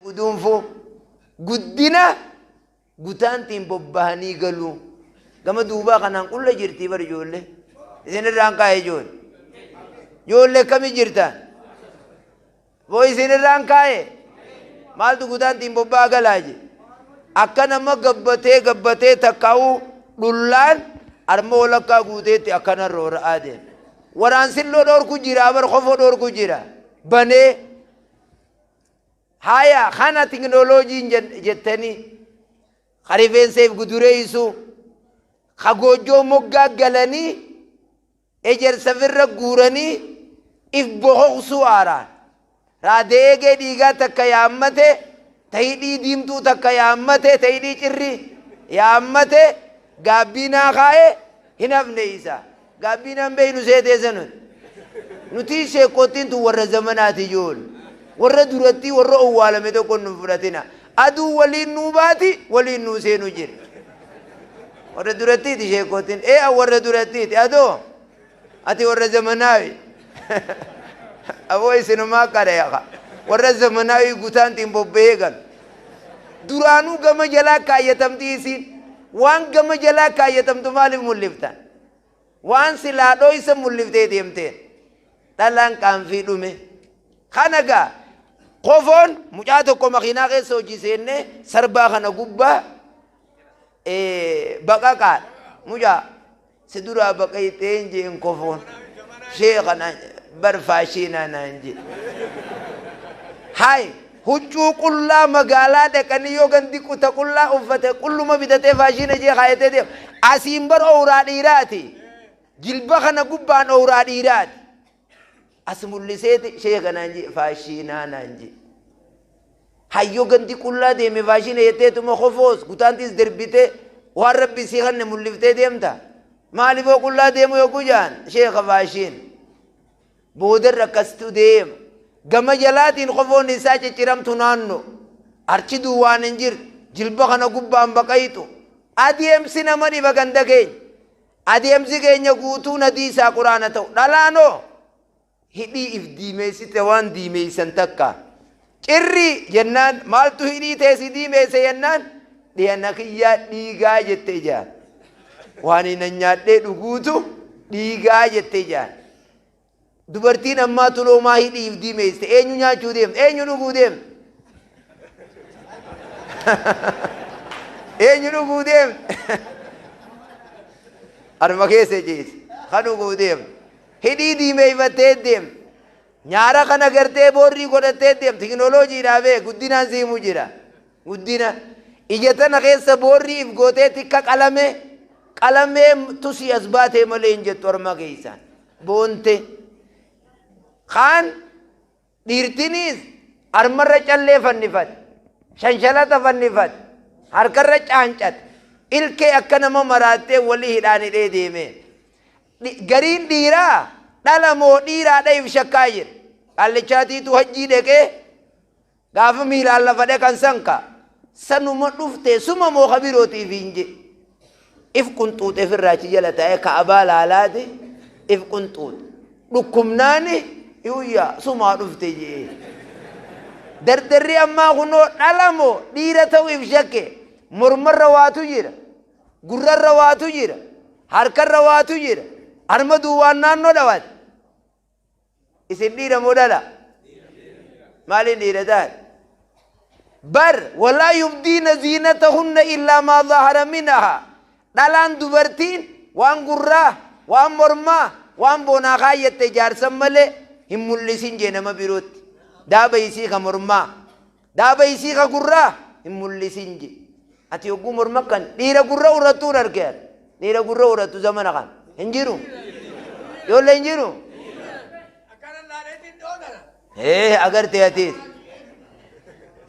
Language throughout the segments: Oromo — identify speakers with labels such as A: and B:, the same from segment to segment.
A: Guduunfuu guddina gutaantiin bobbahanii galuu. Gama duubaa kanaan qulla jirtii bar ijoollee. Isin irraan kaa'e ijoollee. Ijoollee akkami jirtan? Boo isin irraan kaa'e? Maaltu gutaantiin bobba'aa galaa je? Akka nama gabbatee gabbatee takkaa'uu dhullaan arma walakkaa guuteetti akkana roora'aa deema. Waraansilloo dhoorku jira bar kofoo dhoorku jira. Banee haya kana teknooloojiin jettanii ka rifeensa if gudureeysu, ka goojjoo moggaa galanii ejersa firra guuranii if bokoksuu aaraan. Raada eegee dhiigaa takka yaammate, ta hidhii diimtuu takka yaammate, ta hidhii cirri yaammate, gaabbiinaa kaa'e hin hafne isa. Gaabbiinaan beeynu seetee sanun. Nuti sheekottiin tun warra zamanaati ijool. Warra durattii warra owwaalame tokko nu fudhatina. Aduu waliin nuu baati waliin nuu seenu jira. Warra durattiiti sheekottiin. Ee warra durattiiti adoo. Ati warra zamanaawi. Aboo isinumaa qara yaqa. Warra zamanaawi gutaantiin bobba'ee galu. Duraanuu gama jalaa kaayyatamti isiin. Waan gama jalaa kaayyatamtu maaliif mul'iftan? Waan silaa dhoysa mul'iftee deemteen. Dhalaan qaanfii dhume. Kana gaa kofoon mucaa tokko makiinaa keessa hojii seennee sarbaa kana gubbaa baqaqaadha. Mucaa si duraa baqayxee hin jeen kofoon. Sheekha naan bar faashiinaa naan jee. Hayi huccuu qullaa magaalaa dhaqanii yoo gandi kuta qullaa uffate qulluma bitatee faashiina jee kaayatee deema. Asiin bar owraa dhiiraati. Jilba kana gubbaan owraa dhiiraati. As mul'iseeti sheeka naan jee faashiinaa naan jee. Hayyoo gandi qullaa deeme faashiina jetteetuma kofoos gutaantiis darbitee waan rabbi sii kanne mul'iftee deemta. Maaliifoo qullaa deemu yogguu jaan sheeka faashiina. Boodarra akkastu deema. Gama jalaatiin kofoon isaa cicciramtu naannoo. Archi duwwaan hin jirtu. Jilba kana gubbaan baqayxu. Adeemsi nama dhiba ganda keenya. Adeemsi keenya guutuun hadiisaa quraana ta'u. Dhalaanoo hidhii if diimeessite waan diimeessan takka. Cirri jennaan maaltu hidhii tee si diimeesse jennaan dhiyana kiyyaa dhiigaa jette ijaan. Waan hin nyaadhee dhuguutu dhiigaa jette ijaan. Dubartiin ammaa tuloomaa hidhii if diimeessite eenyu nyaachuu deemte eenyu dhuguu deemte. Eenyu dhuguu deemte. Harma keessa ciise kan dhuguu deemte. Hidhii diimeeffattee deemte. Nyaara kana gartee boorrii godhattee deemte. Teknooloojiidhaa bee guddinaan siimu jira. Guddina ija tana keessa boorrii if gootee tikka qalame qalamee tusii as baatee malee hin jettu harma keessaan. Boonte. Kaan dhiirtiniis harmarra callee fannifate. Shanshalata fannifate. Harkarra caancate. Ilkee akka nama maraattee walii hidhaan hidhee deemee. Gariin dhiiraa dhala moo dhiiraadha if shakkaa jira. Qaallichaatiitu hajjii dhaqee gaafa miilaan lafa dhaqan san ka sanuma dhufte suma moo ka birootiif hin je. If qunxuuxe ofirraa achi jala taa'ee ka'abaa laalaati if qunxuuxe. Dhukkubnaani yuuyyaa sumaa dhufte jee. Dardarri ammaa kunoo dhala moo dhiira ta'u if shakke mormarra waatu jira. Gurrarra waatu jira. Harkarra waatu jira. Harma duwwaan naannoo dhawaate. Isin dhiira moo dhala? Maaliin dhiira ta'an? Bar walaa yubdiina ziinatahunna illaa maa zahara minaha. Dhalaan dubartiin waan gurraa, waan mormaa, waan boonaa kaayyatte jaarsan malee hin mul'isin jee nama birootti. Daaba isii ka mormaa, daaba isii ka gurraa hin mul'isin jee. Ati yogguu morma kan dhiira gurra urattuun argeera. Dhiira gurra urattu zamana kan hin jiru. Ijoollee hin jiru. Ee agarte atiis.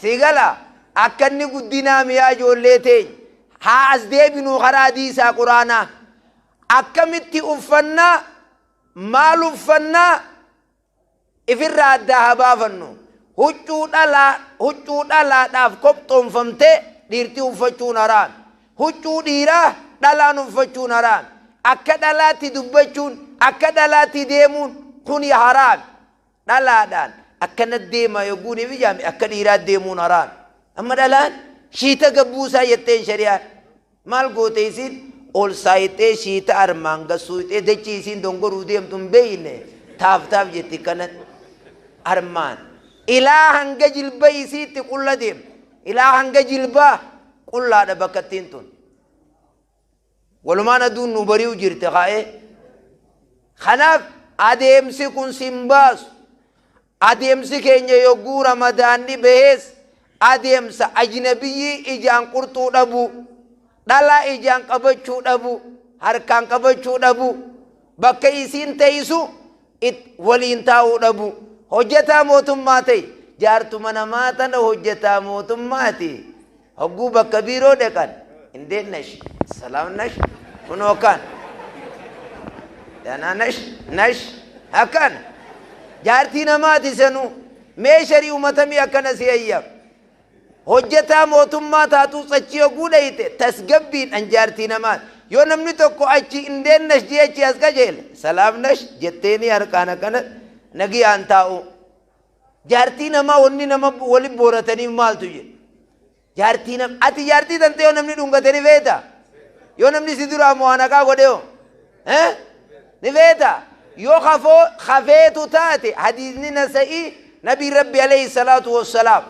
A: Si gala akka inni guddinaa mi'aa ijoollee teenya. Haa as deebinuu karaa hadiisaa quraanaa. Akkamitti uffannaa maal uffannaa ifirraa addaa haa baafannu. Huccuu dhalaa huccuu dhalaadhaaf kopxoonfamtee dhiirti uffachuun haraam. Huccuu dhiiraa dhalaan uffachuun haraam. Akka dhalaatti dubbachuun akka dhalaatti deemuun kuni haraam. Dhalaadhaan Akkana deemaa yogguuniif ijaame akka dhiiraa deemuun haraam. Amma dhalaan shiita gabbuusaa jetteen shari'aan. Maal goote isiin ol saayixee shiita armaan gassuuxee dachii isiin dongoruu deemtu hin beeyne taaf taaf jetti kanatti armaan. Ilaa hanga jilba isiitti qulla deem. Ilaa hanga jilbaa qullaadha bakka ittiin tun. Walumaan aduun nu bari'u jirti kaa'ee. Kanaaf adeemsi kun sin baasu. Adeemsi keenya yogguu Ramadaanni bahees adeemsa ajnabiyyii ijaan qurxuu dhabu, dhalaa ijaan qabachuu dhabu, harkaan qabachuu dhabu, bakka isiin teessu waliin taa'uu dhabu. Hojjetaa mootummaa ta'e jaartuma namaa tana hojjetaa mootummaati. Hogguu bakka biiroo dhaqan እንዴት ነሽ? ሰላም ነሽ? kunoo kan ደህና ነሽ? ነሽ akkana jaartii namaati sanuu mee sharii uummatamii akkana si eeyyam. Hojjetaa mootummaa taatuu achi yogguu dhayite tasgabbiin an jaartii namaati. Yoo namni tokko achi እንዴት ነሽ jee achi as qajeele ሰላም ነሽ jetteeni harkaan akkana nagiyaan taa'u. Jaartii namaa wanni nama waliin boorataniif maaltu jira? Jaartii nam ati jaartii tante yoo namni dhungate ni feeta? Yoo namni si duraa mo'anaqaa godhe hoo? Ni feeta? Yoo kafoo kafeetu taate hadiisni nasa'ii nabii Rabbi alayhi salaatu wassalaam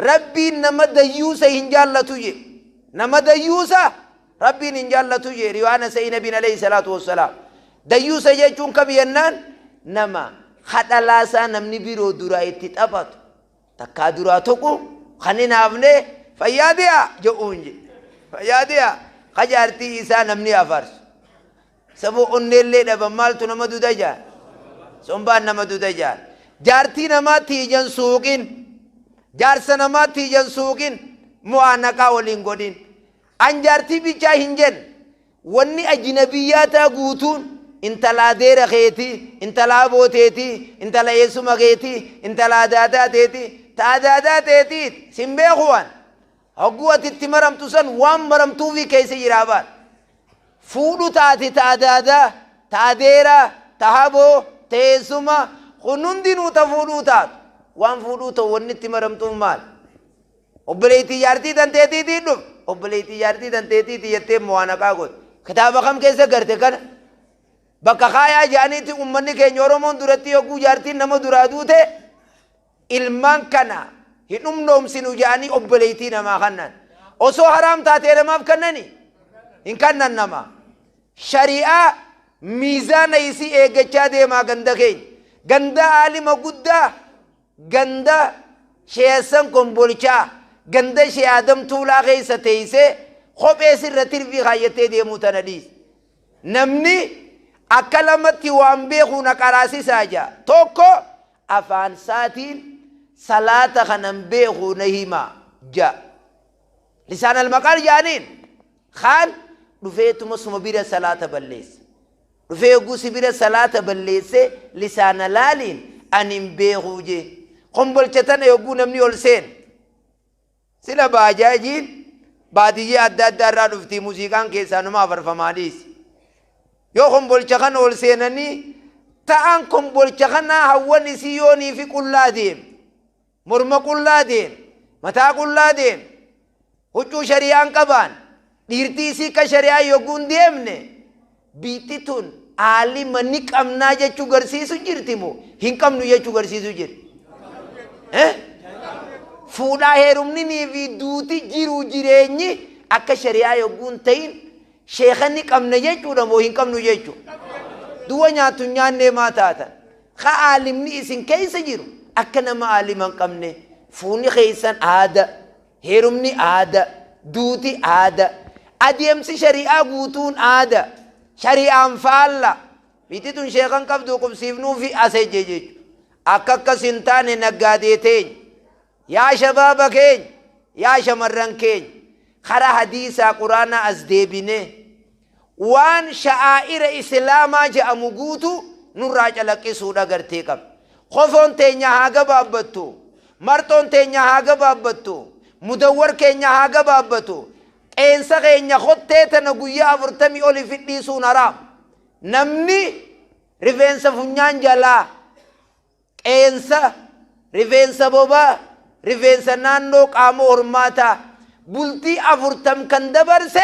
A: Rabbiin nama dayyuusa hin jaallatu je. Nama dayyuusa Rabbiin hin jaallatu je. Riwaa nasa'ii nabiin alayhi salaatu wassalaam. Dayyuusa jechuun kam jennaan nama hadhalaasaa namni biroo duraa itti taphatu. Takkaa duraa tokko kan hin hafne fayyaadiyaa jedhuun je. Fayyaadiyaa kajaartii isaa namni afarsu. Saboo onneellee dhaban maaltu nama duda jaa? Sombaan nama duda jaa. Jaartii namaatti ijaan suuqin. Jaarsa namaatti ijaan suuqin. Mu'aanaqaa waliin godhin. An jaartii bichaa hin jenne. Wanni ajnabiyyaataa guutuun intala adeera keetii, intala abooteetii, intala eessuma keetii, intala adaadaa teetii, ta adaadaa teetii sin beeku waan. Hogguu ati itti maramtu san waan maramtuufi keessa jiraa baan. Fuudhu taate ta adaadaa, ta adeeraa, ta haboo, ta eessuma kun hundinuu ta fuudhuu taatu. Waan fuudhuu ta'u wanni itti maramtuuf maal? Obboleettii jaartii tanteetiitiin dhuf. Obboleettii jaartii tanteetiitii jettee mo'anaqaa goote. Kitaaba kam keessa garte kana? Bakka kaayaa jedhaniitti uummanni keenya Oromoon duratti yogguu jaartiin nama duraa duute ilmaan kana hin humnoomsinu jedhanii obboleettii namaa kannan. Osoo haraam taatee namaaf kannani? Hin kannan nama. Shari'aa miizaana isii eeggachaa deemaa ganda keenya. Ganda aalima guddaa, ganda sheessan kombolchaa, ganda shee Adam Tuulaa keessa teessee kophee sirra tirfii kaayyattee deemuu tana dhiisi. Namni akka lamatti waan beeku na qaraasisaa jaa. Tokko afaan isaatiin salaata kanan beeku na hima jaa. Lisaan almaqaal jaaniin kaan dhufeetuma suma bira salaata balleessa. Dhufee yogguu si bira salaata balleesse lisaana laaliin ani hin beekuu jee. Kombolcha tana yogguu namni ol seen. Sila baajaajiin baadiyyee adda addaa irraa dhufti muuziqaan keessaa numa afarfamaa dhiisi. Yoo kombolcha kana ol seenanii ta'an kombolcha kanaa hawwan isii yoonii fi qullaa deem. Morma qullaa deem. Mataa qullaa deem. Huccuu shari'aan qabaan. Dhiirtii isii ka shari'aa yogguu hin deemne biitti tun aalima ni qabnaa jechuu garsiisu jirti moo hin qabnu jechuu garsiisu jirti? Fuudhaa heerumni fi duuti jiruu jireenyi akka shari'aa yogguu hin ta'in sheeka ni qabna jechuudha moo hin qabnu jechuudha? Du'a nyaattu nyaannee maa taatan? Ka aalimni isin keessa jiru akka nama aalima hin qabne fuuni keessan aada, heerumni aada, duuti aada, adeemsi shari'aa guutuun aada, shari'aan faalla. Biitti tun sheekan qabdu qubsiifnuu fi asejje jechuudha. Akka akkas hin taane naggaadee teenya. Yaa shabaaba keenya, yaa shamarran keenya, karaa hadiisaa quraanaa as deebinee waan sha'aa'ira islaamaa jedhamu guutuu nurraa calaqqisuudha gartee qabna. Kofoon teenya haa gabaabbattu, marxoon teenya haa gabaabbattu, mudawwar keenya haa gabaabbatu, qeensa keenya kottee tana guyyaa 40 oli fidhiisuun haraam. Namni rifeensa funyaan jalaa qeensa Rifeensa bobaa, rifeensa naannoo qaama hormaataa bultii 40 kan dabarse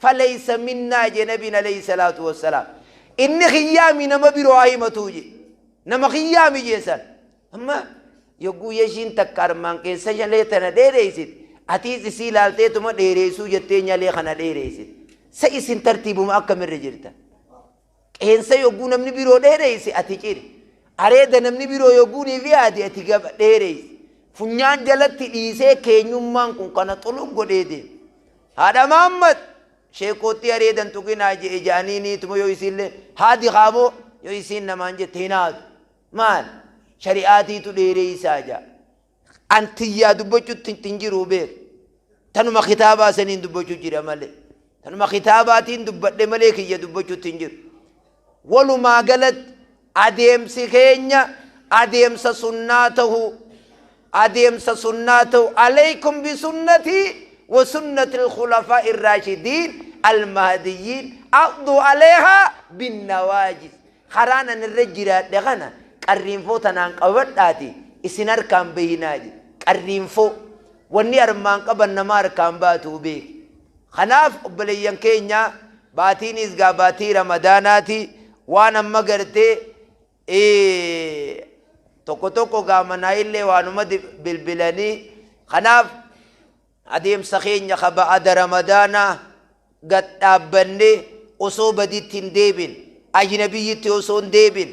A: faleysa minnaa jee nabiin alayhi salaatu wassalaam. Inni kiyyaami, nama biroo haa himatuu jee. Nama kiyyaami jee san. Amma yogguu yeshiin takka armaan keessa nyalee tana dheereessite, atiis isii ilaalteetuma dheereessuu jettee nyalee kana dheereessite. Sa isin tartiibuma akkamirra jirta? Qeensa yogguu namni biroo dheereesse ati ciri. Areeda namni biroo yogguu ni fi haati ati gaba dheereessi. Funyaan jalatti dhiisee keenyummaan kun kana xuluq godhee deema. Haadha Mahammad sheekootti areedan tuqinaa je'e ja'anii niituma yoo isiillee haadi kaamoo yoo isiin namaan jette hin haadu. Maal? Shari'aatiitu dheereessaa ja'a. An tiyyaa dubbachuutti hin jiru beek. Tanuma kitaabaa saniin dubbachuu jira malee. Tanuma kitaabaatiin dubbadhe malee kiyya dubbachuutti hin jiru. Walumaa galatti adeemsi keenya adeemsa sunnaa ta'uu, adeemsa sunnaa ta'u, alaykum bisunnatii wa sunnati al-khulafaa'i ar-raashidiin al-mahdiyyiin addu alayhaa binnawaajis. Karaan ani irra jiraadhe kana qarriinfoo tanaan qabadhaati isin harkaan bahinaa jedhe. Qarriinfoo wanni armaan qaban nama harkaan baatu beeki. Kanaaf obboleeyyan keenya, baatiinis gaa baatii Ramadaanaati, waan amma gartee tokko tokko gaa manaa illee waanuma bilbilanii. Kanaaf adeemsa keenya ka ba'ada Ramadaanaa gad dhaabbannee osoo baditti hin deebin, ajnabiyyitti osoo hin deebin,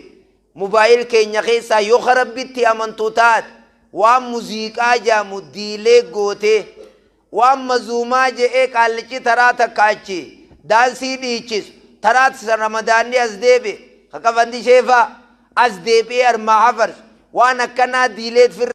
A: mobaayil keenya keessaa yoo ka Rabbitti amantu taate waan muziiqaa jaamu diilee gootee, waan mazuumaa je'ee qaallichi taraa takka achi daansii dhiichisu taraa Ramadaanni as deebi'e ka qafandishee faa as deebi'ee armaa hafarsu waan akkanaa diileet firra.